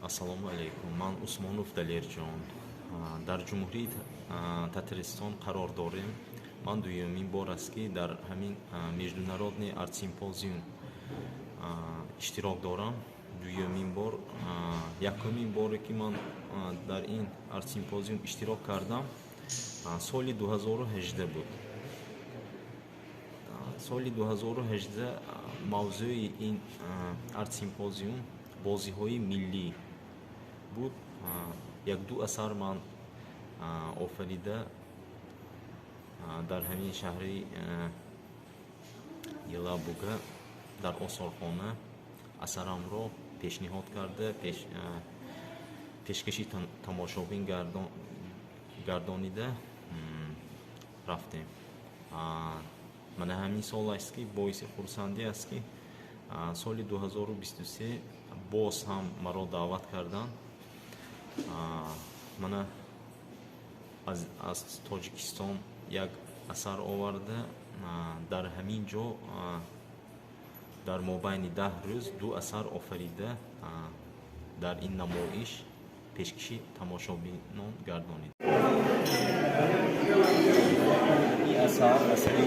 Ассалому алайкум, ман Усмонов Далерҷон, дар Ҷумҳурии Татаристон қарор дорем. Ман дуюмин бор аст, ки дар ҳамин международный артсимпозиум иштирок дорам. Дуюмин бор. Якумин боре, ки ман дар ин артсимпозиум иштирок кардам, соли 2018 буд. Соли 2018 мавзӯи ин артсимпозиум бозиҳои миллӣ буд. Якду асар ман офарида, дар ҳамин шаҳри Елабуга дар осорхона асарамро пешниҳод карда, пешкаши тамошобин гардонида рафтем. Мана ҳамин сол аст, ки боиси хурсандӣ аст, ки соли 2023 боз ҳам маро даъват карданд. Мана аз Тоҷикистон як асар оварда, дар ҳамин ҷо дар мобайни 10 рӯз ду асар офарида, дар ин намоиш пешкаши тамошобинон гардонид. Ин асар асари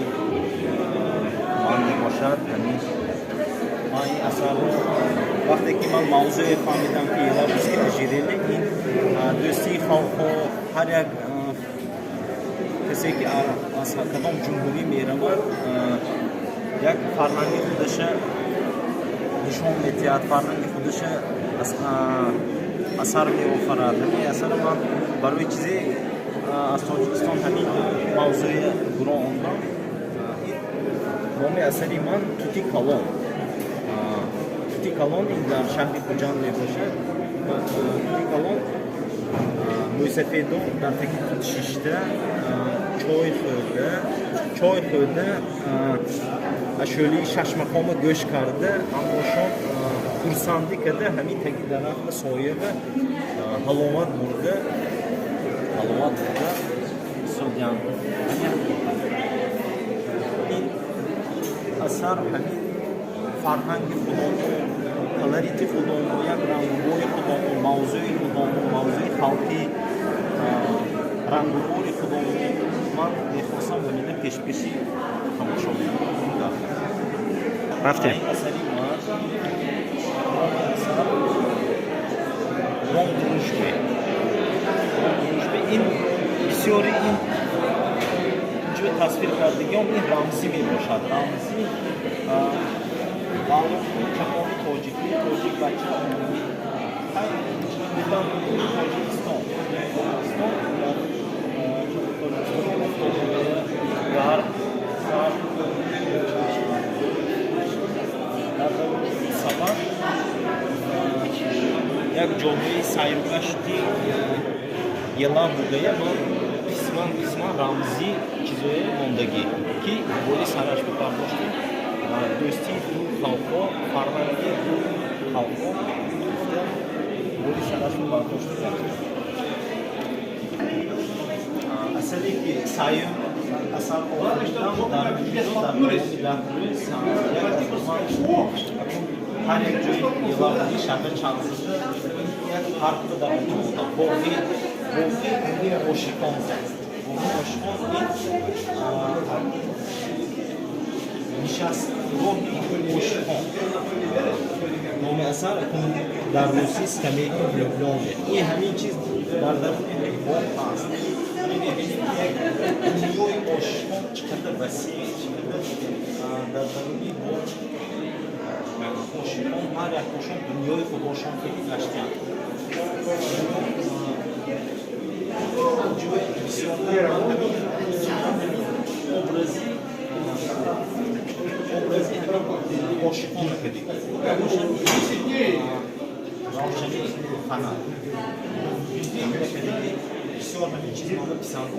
ман мебошад. Ҳамин ман ин асарро, вақте ки ман мавзӯе фаҳмидам, ки Елабужское ожерелье, ин дӯстии халқҳо, ҳар як касе, ки аз кадом ҷумҳурӣ меравад, як фарҳанги худаша нишон медиҳад, фарҳанги худаша асар меофарад. Ҳамин асара ман барои чизе аз Тоҷикистон ҳамин мавзӯи гуро ондам. Ин номи асари ман «Тути калон». «Тути калон» ин дар шаҳри Хуҷанд мебошад. «Тути калон», мӯйсафедон дар таги тут шишта, чой хӯрда, ашӯлии шашмақома гӯш карда, ҳамошон хурсандӣ карда, ҳамин таги дарахта соява ҳаловат бурда истодиям. Ин асар ҳамин фарҳанги худомо, колорити худомо, як рангубори худомо, мавзӯи худомо, мавзӯи халқӣ, рангубори худомо ман мехостам ҳамина пешкаши тамошобинон гардонам. Рафтем. Ин асари ман, номи асар «Дом дружбы». «Дом дружбы» ин бисёри ин инҷо тасвир кардагиём, ин рамзӣ мебошад, рамзӣ маълум чапони тоҷикӣ, тоҷик бача гуфтам. Тоҷикистон дар Тоҷикистони офтоби гарм, сард, дар давраи сабаб як ҷодаи сайругашти Елабугая ман қисман қисман рамзӣ чизое мондагӣ, ки боли сараш бардоштем, дӯстии ду халқҳо, фарҳанги ду халқҳо гуфта, боли сараш бардоштем, рафтем. Асаре, ки саюм асар офаридам дар дар давоми 10 рӯз, як ман ҳар як ҷои Елабуги шаҳр чанд зада, як паркро дар онҷо мондам, боғи ошиқон. Боғи ошиқон ин нишастгоҳи ошиқон. Номи асар дар русӣ «Скамейка влюблённых». Ин ҳамин чиз дар даруни ҳамин боғ ҳаст. Мебинем, ки як дунёи ошиқон чӣ қадар васеъ, чӣ қадар дар даруни боғ ошиқон ҳар якошон дунёи худошон хеле гаштиянд. Ҷои бисёртар ҳамин образи ҳамин ошиқон кардем, бошад равшани фанат бисёр ҳамин чиз мана писанд.